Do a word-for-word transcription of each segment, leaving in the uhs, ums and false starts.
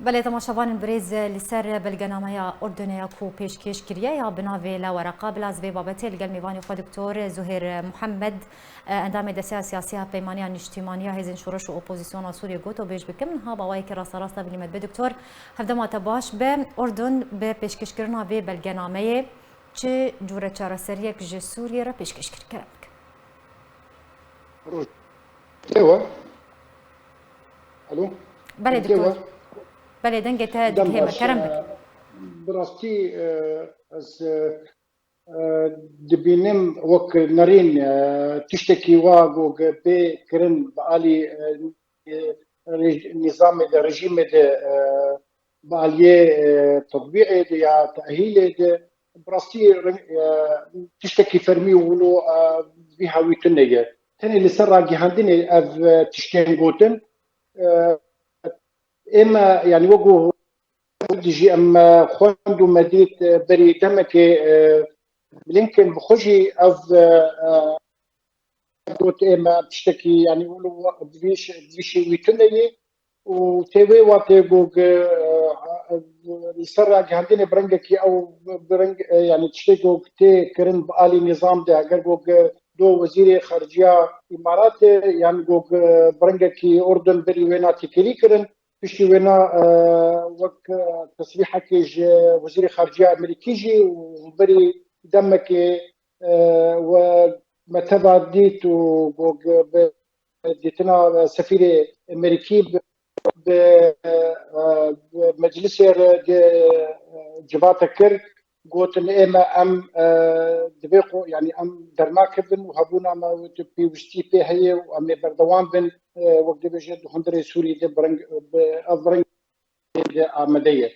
Belê, temaşevanên birêz, li ser belgenameya Urdunê ya ku pêşkêş kiriye ya bi navê La Wereqa, bila ez vê babetê li gel mêvanê xwe Doktor Zuhêr Muhammed, endamê Desteya Siyasî ya Peymaniya Niştîmaniya Hêzên Şoreş û Opozisyona Sûriyê gotobêj bikim. Niha bi awayekî rasterast de bi lîmet be. Doktor, hevdema te baş be. Urdun bi pêşkêşkirina vê belgenameyê çi cûre çareseriyek ji Sûriyê re pêşkêş kir? Kerem bike. Roj. Ewa. Alo. Belê, doktor. Belê, dengê te digihê me. Kerem bike. Bi rastî, e, ez, e, e, dibînim wek nerîn, e, tiştekî wa ku bê kirin bi alî, e, e, rej-, nîzamê de, rejîmê de, e, bi aliyê, e, tetbîqê de ya tehîlê de, bi rastî reng-, e, tiştekî fermî û wilo, e, vî hawî tune ye. Tenê li ser ragihandinê ev, e, tiştên gotin, e, ê me, yanî wekû jî em, e, xwend û me dît, e, berî demekê, e, Blinken bi xwe jî ev, e, e, got ê me tiştekî, yanî wilo bi vî şe-, bi vî şêwî tune ye û tê wê watê ku, e, li ser ragihandinê bi rengekî ew bi reng, e, yanî tiştê ku tê kirin bi alî nîzam de, eger ku do wezîrê xarijiya Îmaratê, yan ku bi rengekî Urdun berî wêna têkilî kirin, piştî wêna, e, wek, e, tesrîhekê ji wezîrê xarijiya Amerîkî jî û berî demekê, e, we me teva dît û ku bi dîtina sefîrê Amerîkî bi, bi, e, bi meclisê re di, e, civate kir, gotin ê me em, e, divê xwe, yanî em dernakevin û hebûna me wê tu pêwîstî pê heye û em ê berdewam bin, e, wek dibêje di hundirê Sûrî de bi reng, bi ev reng de amade ye.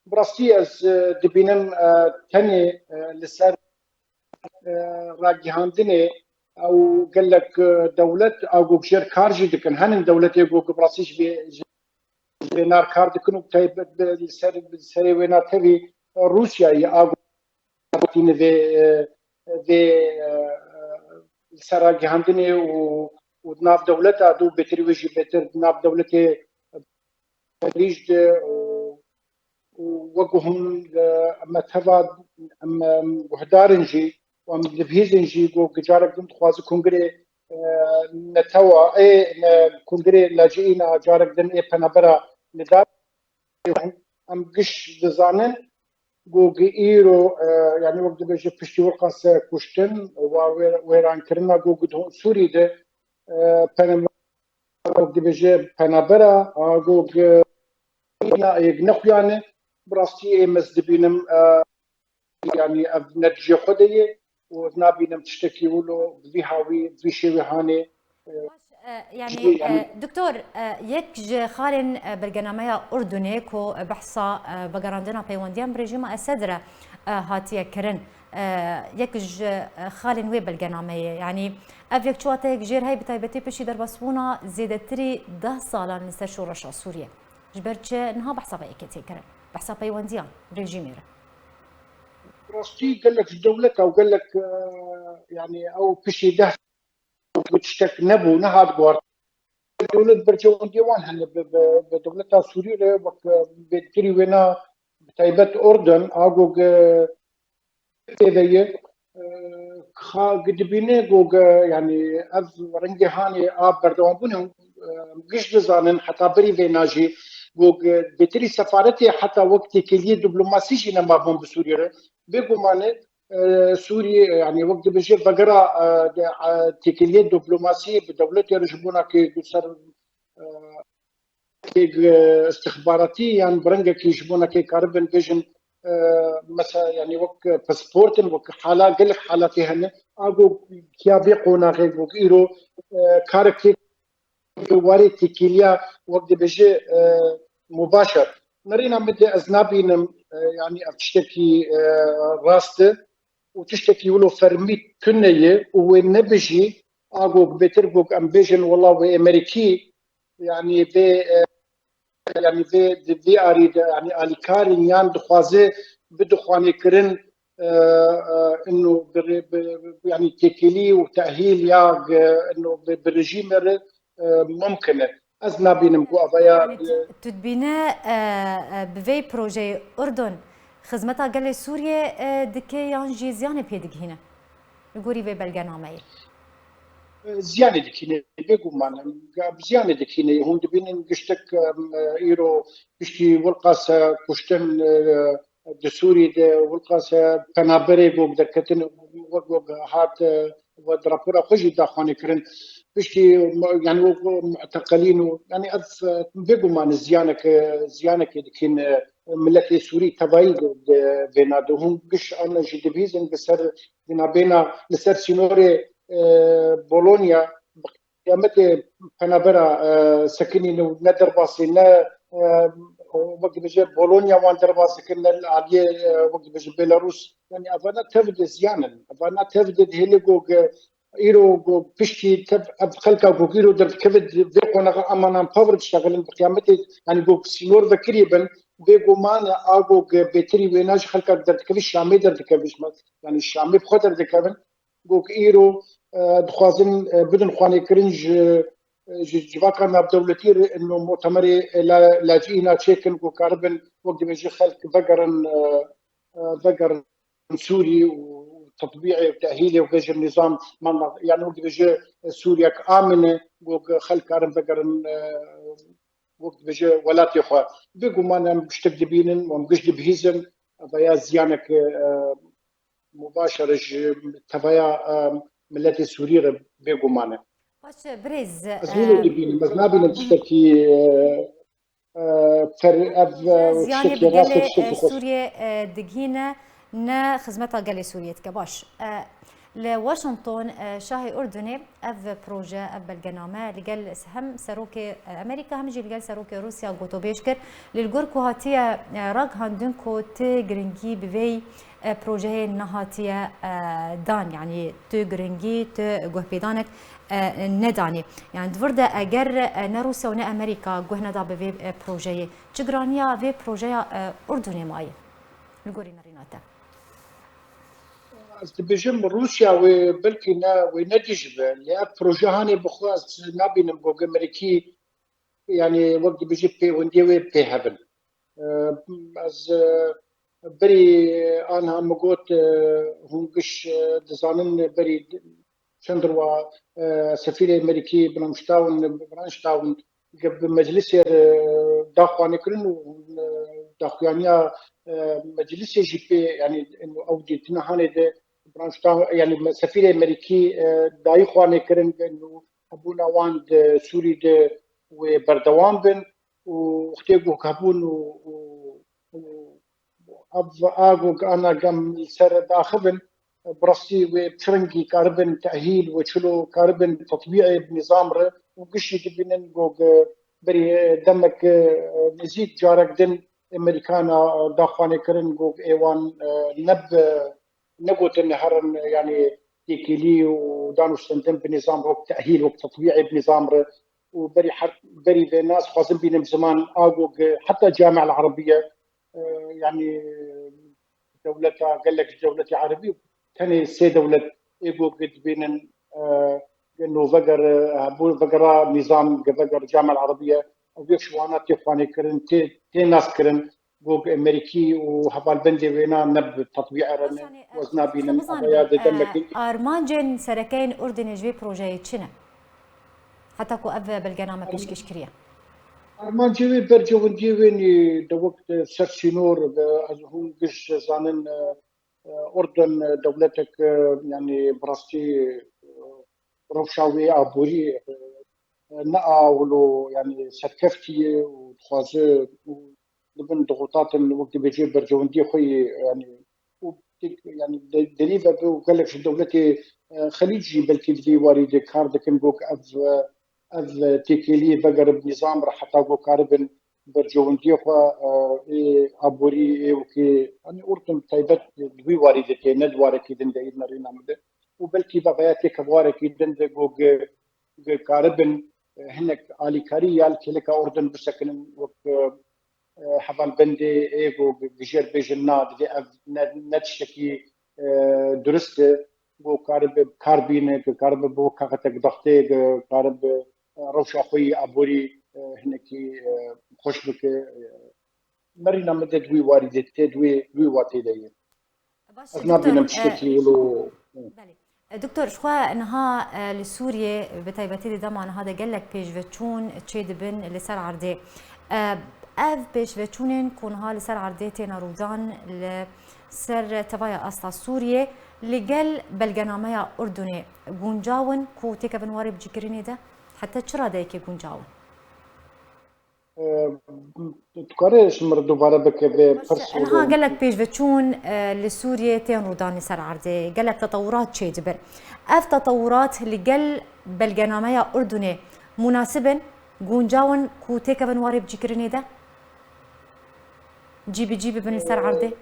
Bi rastî ez, e, dibînim, e, tenê, e, li ser, e, ragihandinê ew gelek, e, dewlet ew ku jêr kar jî dikin. Henin dewletê ku bi rastî ji vê, ji vê nar kar dikin û taybet bi, li ser, li serê wêna tevî Rûsyayê ew ku tîne vê, e, vê, e, li ser ragihandinê û, û di nav dewleta de û bêtir wê jî bêtir di nav dewletê Parîj de û, û wek hûn, e, em teva em, em guhdar in jî û em dibihîzin jî ku carek din dixwaze kongrê, e, netewa, ê, ne, kongrê lacîîna carek din ê penabera nida. Em giş dizanin ku gi îro, e, yanî wek dibêje piştî wirqa se kuştin, wa wê-, wêrankirina ku gi di Sûrî de, e, pene-, wek dibêje penabera, a, ku gi îna êk nexuyane, bi rastî ê me ez dibînim, e, yanî ev ne dijê xwe de ye û ez nabînim tiştekî wilo bi vî hawî, bi vî şêwê hanê, e, Baş, e, yanî, e, doktor, e, yek ji xalên, e, belgenameya Urdunê ku behsa, e, vegerandina peywendiyan bi rejîma Esed re, e, hatiye kirin, e, yek ji, e, xalên wê belgenameyê, yanî ev yek çi wateyek jêr hey, bi taybetî piştî derbasbûna zêdetirî deh salan li ser şoreşa Sûriyê. Ji ber çi niha behsa vê yekê tê kirin? Behsa peywendiyan bi rejîmê re. Rastî gelek ji dewleta û gelek, e, yanî ew piştî deh ku tiştek nebû, nehat guhart. Dewlet berjewendiyê wan hene bi, bi, bi dewleta Sûrî re wek, e, bêtirî wêna bi taybet Urdun, a ku, e, pê ve ye, e, xa, gi dibîne ku, e, yanî ev rengê hanê a berdewambûnê, e, giş dizanin heta berî vêna jî ku, e, bêtirî sefaretê heta wek têkiliyê diplomasî jî nemabûn bi Sûriyê re. Bêguman e, e, Sûriyê, yanî wek dibêje vegera, e, de, e, têkiliyê diplomasî bi dewletê re ji bona ku ser, e, kê, e, istixbaratî yan bi rengekî ji bona kê karibin bêjin, e, mesela, yanî wek pasport in, wek hala gelek halatê hene, a ku kiya vê qonaxê ku îro, e, karek tê warê têkiliya wek dibêje, e, mubaşer. Nerîna min de ez nabînim, e, yanî ev tiştekî, e, rast e û tiştekî wilo fermî tune ye û wê nebijî, a gog bêtir gog em bêjin wela wê Amerîkî, yanî vê, e, yanî vê, di vê arî de, yanî alîkarîn yan dixwaze bidixwanê kirin, e, e, ino bi, bi, yanî têkilî û tehîl ya, e, ino bi, bi rejîmê re, e, mumkin e. Ez nabînim ku avaya Tu dibîne, e, e, bi vê projeyê Urdun xizmeta gelê Sûriyê, e, dike yan jî ziyanê pê digihîne? Li gorî vê belgenameyê. Ziyanê dikîne, bêguman em, ziyanê dikîne. Hûn dibînin giştek, em, îro piştî wilqase kuştin, e, di Sûrî de, wilqase penaberê gog derketin, wek gog hat, e, we di rapora xwe jî daxwanê kirin. Piştî, yani wek muteqelîn û, yani ev, e, bêguman ziyanek, e, ziyanekê dikin, e, miletê Sûrî tevayî de, de vêna de. Hûn giş an jî dibihîzin bi ser, di nabêna li ser sînorê, e, Bologna, qiyametê penabera, e, sekinîn û ne derbasî, ne, e, wek dibêje Bologna wan derbas dikin, ne li aliyê, e, wek dibêje Belarus. Yani evana tev de ziyan in. Evana tev de dihêle gog, e, îro gog piştî tev ev xelka gog îro derdikeve di vê qonaxa amanan pavir diştexilin bi qiyametê, yani gog sînor vekirî bin, bêguman a gog bêtirî wêna ji xelka derdikeve Şamê derdikeve, yani Şamê bi xwe derdikevin. Gog îro, e, dixwazin, e, bidin xwanêkirin ji, e, ji civaka navdewletî re, ino mutemerê, e, la-, lacîîna çêkin ku karibin, wek dibêje xelk vegerin, e, e, vegerin Sûrî û tetbîê û tehîlê û bêjin nîzam, man-, yani wek dibêje, e, Sûriyek amin e, gog xelk karin vegerin, e, wek dibêje welatê xwe. Bêguman em giştek dibînin, em giş dibihîzin, ev ya ziyanek, e, mubaşer ji tevaya, e, miletê Sûrî re bêguman e. Baş e, birêz. Ez wilo dibînim, ez nabînim tiştekî, e, e, ter-, ev, e, Ziyanê tiştekî bi rast e, gelê tiştekî e, xweş. Sûriyê e, digihîne, ne xizmeta gelê Sûriyê dike. Baş. E, Li Washington, e, şahê Urdunê ev proje, ev belgename li gel hem serokê, e, Amerîka hem jî li gel serokê Rûsya gotobêj kir. Lê li gor ku hatiye, e, ragihandin ku ti giringî bi vê, e, projeyê nehatiye, e, dan, yanî tu giringî, tu guhpêdanek, e, nedanî. Yani di vir de eger, e, ne Rûsya û ne Amerîka guh neda bi vê, e, projeyê, çi giraniya vê projeya, e, Urdunê maye? Li gorî nerîna te. Ez dibêjim Rûsya wê belkî ne, wê nedijibe. Lê ev proje hanê bi xwe ez nabînim gog Amerîkî, yani wek dibêjî pêwendiyê wê pê hebin. E, ez, e, berî anha min got, e, hûn giş, e, dizanin berî çend rwa, e, sefîrê Amerîkî Blanchtown, Blanchtown bi meclisê re daxuyanî kirin û, e, daxuyaniya, e, meclisê jî pê, yani ew dîtina hanê de Blanchtown, yani sefîrê Amerîkî, e, dayî xwanê kirin û hebûna wan di Sûrî de wê berdewam bin û wextê ku hebûn û, û, û ev a ku ana gem li ser daxivin, bi rastî wê bi çi rengî karibin tehîl û çilo karibin tetbîqê bi nîzam re û gişî dibînin ku berî demek nêzîk carek din Amerîkana daxwanê kirin ku ê wan ne bi, negotin herin, yani têkilî û danûstendin bi nîzam re, wek tehîl, wek tetbîqê bi nîzam re û berî her, berî vê nas xwazin bînim ziman a ku heta Camia Erebiye, e, yani dewleta, gelek ji dewletê Erebî, tenê sê dewlet ê ku dibînin, e, no veger, e, hebû vegera nîzam, veger Camia Erebiye, ev yek ji wana tê xwanê kirin, tê, tê nas kirin, ku Amerîkî û hevalbendê wêna ne bi tetbîqe re ne, Baş, e, wez nabînim, bizanin, avaya de e, demekî. Armancên serekeyên Urdinê ji vê projeyê çi ne? Heta ku ev belgename pêşkêş kiriye. Armancê wê bercewendiyê wê nî de wek de ser sînor de ez hûn giş zanin, e, e, Urdun, e, dewletek, e, yani bi rastî, e, rewşa wê aborî, e, ne a wilo yani serkeftî ye û dixwaze û dibin dixutatin wek dibêje bercewendiyê xwe yê, yani û tek, yani de-, derî ve bi û gelek ji dewletê, e, Xelîc jî belkî di vî warî de kar dikin, gok ev, e, ev têkêliyê vegerin nîzam re heta ku karibin bercewendiyê xwe, e, ê aborî ê wekî, hani Urdun taybet di wî warî de tê, ne di warekî din de, îd nerîna min de. Û belkî vavaya têke bi warekî din de ku gi-, gi-, karibin, e, hinek alîkarî ya li kêleka Urdun bisekinin wek, e, e, hevalbendê ê ku gi-, gijêr bêjin na, divê ev ne, ne tiştekî, e, durist e, ku karibe kar bîne, ku karibe bo kaxetek daxtê, ku karibe, e, rewşa xwe yî aborî, e, hinekî, e, xweş bike. E, merîna min de di wî warî de tê, di wî, di wî watê de ye. Baş, Ez doktor, nabînim e, tiştekî wilo. Belê. E, doktor, ji xwe niha, e, li Sûriyê, bi taybetî di dema niha de gelek pêşveçûn çêdibin li ser erdê. E, ev pêşveçûnên ku niha li ser erdê têne rûdan li ser tevaya asta Sûriyê, li gel belgenameya Urdunê guncaw in ku têkevin warê bicîkirinê de? Heta çi radeyekê guncaw in? E, tu karê ji min re dubare bike vê Baş, pirs û niha gelek pêşveçûn, e, li Sûriyê tên rûdan li ser erdê. Gelek tetewurat çêdibin. Ev tetewurat li gel belgenameya Urdunê munasib in, guncaw in ku têkevin warê bicîkirinê de? Cî bi cî bibin li ser erdê?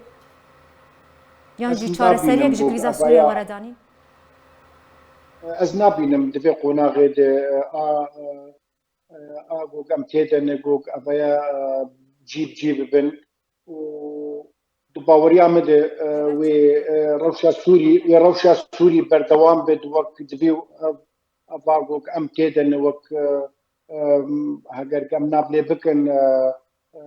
Yan Ez jî nabînim çareseriyek ji ku krîza Sûriyê avaya were danîn? Ez nabînim di vê qonaxê de, e, a, e, a gog em têde ne gog evaya, e, cî bi cî bibin û di baweriya min de, e, wê, e, rewşa Sûrî, wê rewşa Sûrî berdewam be di wek divê, e, eva gog em têde ne wek, e, e, heger em nav lê bikin, e, e,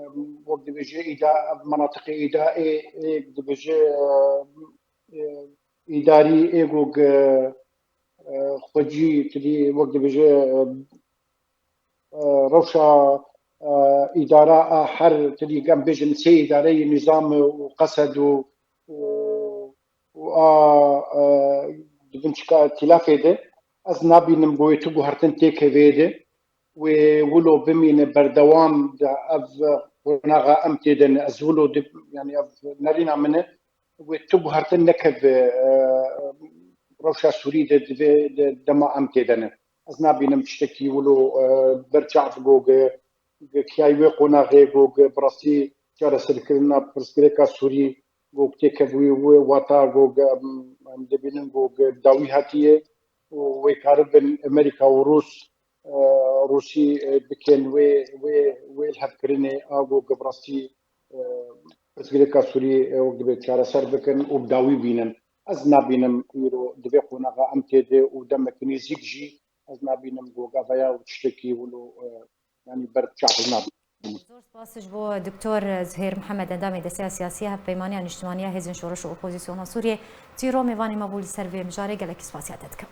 wek dibêje îda, ev menatiqê îda ê, ê dibêje, e, e, îdarî ê gog, e, e, xwecî tilî wek dibêje, e, e, rewşa, e, îdara a her tilî, em bêjin sê îdareyê nîzam û qesed û, û, û a, e, di bin çika îtîlafê de ez nabînim ku wê tu guhertin têkevê de wê wilo bimîne berdewam de ev qonaxa em têde ne. Ez wilo di, yani ev nerîna min e, wê tu guhertin nekeve, e, rewşa Sûrî de divê de dema em têde ne. Ez nabînim tiştekî wilo, e, berçav goge, kiyayî wê qonaxê goge, bi rastî çareserkirina pirsgirêka Sûrî gog têkevî wê wata gog em, em dibînin gog dawî hatiye û wê karibin Amerîka û Rûs, e, Rûsî, e, bikin wê, wê, wê lihevkirinê a gog bi rastî, e, pirsgirêka Sûrî, e, wek dibe çareser bikin û bi dawî bînin. Ez nabînim îro di vê qonaxa em têde û demek nêzîk jî ez nabînim gog aveya û tiştekî wilo, e, yani ber çaxil nabînim. Zor spas ji bo Doktor Zuhêr Mihemed, endamê Desteya Siyasî ya Hevpeymaniya Niştimaniya Hêzên Şoreş û Opozisyona Sûriyê, Tîro, mêvanê me bû li ser vê mijarê, gelekî spasiya te dikim.